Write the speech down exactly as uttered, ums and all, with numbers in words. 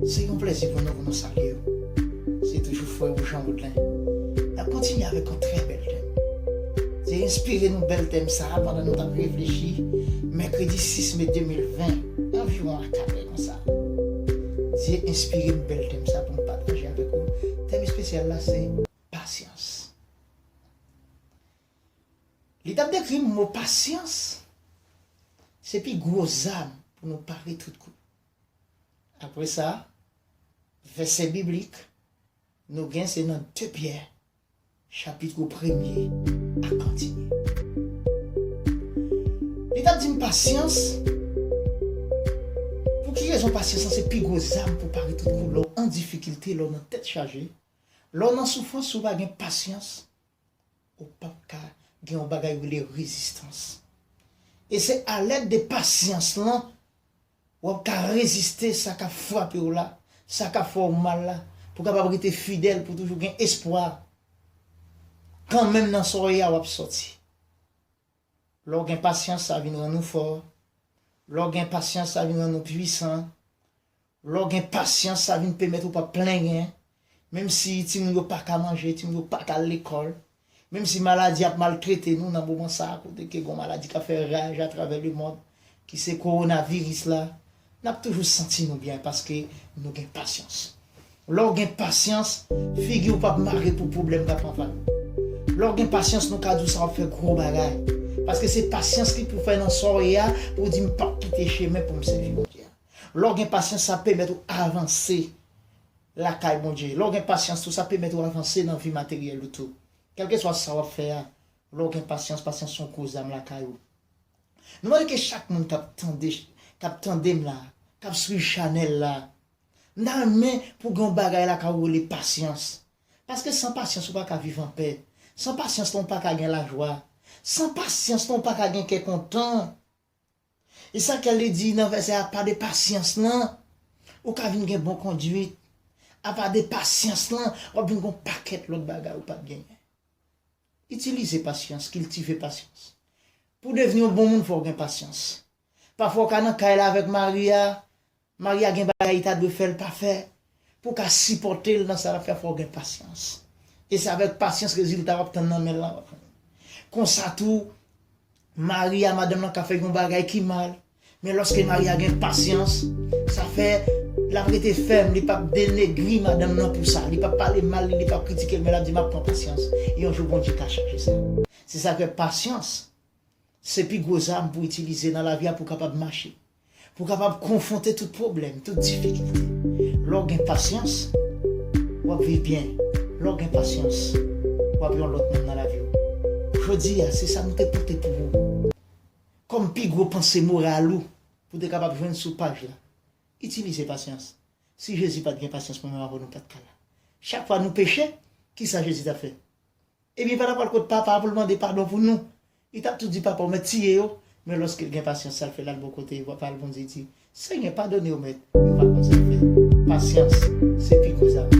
Se yon plèzi pou nou, pou nou salye w. Se toujou frè ou Jean Baudlin. N ap kontinye avèk yon trè bèl tèm. Dye enspire nou bèl tèm sa a pandan nou t ap reflechi mèkredi sis me de mil ven, anviwon a kat è konsa. Dye enspire m bèl tèm sa pou m pataje avèk ou. Tèm espesyal la se pasyans. Li t ap dekri mo pasyans, se pi gwo zam pou nou pare tout kou. Apre sa, vèsè biblik nou gen se nan de Pyè, chapit premye a kontinye. Li t ap di m pasyans. Pou ki rezon pasyans lan se pi gwo zam pou pare tout kou lè w an difikilte, lè w nan tèt chaje, lè w nan soufrans, si w pa gen pasyans, ou p ap ka gen yon bagay yo rele rezistans. E se alèd de pasyans lan, w ap ka reziste sa k ap frape w la, sa k ap fè w mal la, pou w kapab rete fidèl, pou toujou gen espwa. Kanmenm nan sa w ye a, w ap sòti. Lè w gen pasyans, sa vin rann ou fò. Lè w gen pasyans, sa vin rann ou pwisan. Lè w gen pasyans, sa vin pèmèt ou pa plenyen. Menm si timoun yo pa ka manje, timoun yo pa ka al lekòl, menm si maladi ap maltrete nou nan moman sa a, kote ke gon maladi k ap fè raj atravè lemonn, ki se kowonaviris la, n ap toujou santi nou byen paske nou gen pasyans. Lè w gen pasyans, figi w p ap mare pou pwoblèm k ap anvayi w. Lè w gen pasyans, nou ka di w sa w ap fè gwo bagay. Paske se pasyans ki pou fè nan sa w ye a, pou w di, "M p ap kite chemen pou m sèvi Bondye a." Lè w gen pasyans, sa pèmèt ou avanse lakay Bondye. Lè w gen pasyans tou, sa pèmèt ou avanse nan vi materyèl ou tou. Kèlkeswa sa w ap fè a, lè w gen pasyans, pasyans se yon gwo zam lakay ou. Nou mande ke chak moun k ap tande, k ap tande m la, k ap swiv chanèl la, m ta renmen pou gen yon bagay lakay ou rele pasyans. Paske san pasyans, ou pa ka viv anpè. San pasyans lan, ou pa ka gen lajwa. San pasyans lan, ou pa ka gen kè kontan. E sa ke li di nan vèsè apa de pasyans lan, ou ka vin gen bon kondwit. Apa de pasyans lan, w ap vin gen yon pakèt lòt bagay ou p ap genyen. Itilize pasyans, kiltive pasyans. Pou w devni yon bon moun, fò w gen pasyans. Pafwa w ka nan kay la avèk mari a, mari a gen bagay li ta dwe fè, l pa fè. Pou w ka sipòte l nan sa l ap fè, fò w gen pasyans. E se avèk pasyans rezilta w ap tann nan men l lan w ap jwenn. Konsa tou, mari a, madanm lan ka fè yon bagay ki mal, men lòske mari a gen pasyans, sa fè l ap rete fèm, li p ap denegri madanm nan pou sa, li p ap pale mal li, li p ap kritike l, men l ap di, "M ap pran pasyans, e yon jou Bondye ka chanje sa." Se sa k fè pasyans se pi gwo zam pou w itilize nan lavi a pou w kapab mache, pou w kapab konfwonte tout pwoblèm, tout difikilte. Lè w gen pasyans, w ap viv byen. Lè w gen pasyans, w ap yon lòt moun nan lavi w. Jodi a, se sa nou te pote pou ou. Kòm pi gwo panse moral ou, pou w te kapab jwenn sou paj la. Itilize pasyans. Si Jezi pa t gen pasyans, mwen menm avè w nou pa t ka la. Chak fwa nou peche, ki sa Jezi t ap fè? Ebyen, pa t ap pral kot Papa a pou l mande padon pou nou. Li t ap tou di, "Papa, ou mèt tiye yo." Men lòske l gen pasyans, sa l fè, l al bò kote Papa l, Bondye di, "Senyè, padone yo, Mèt. Yo pa konn sa y ap fè." Pasyans, se pi gwo zam.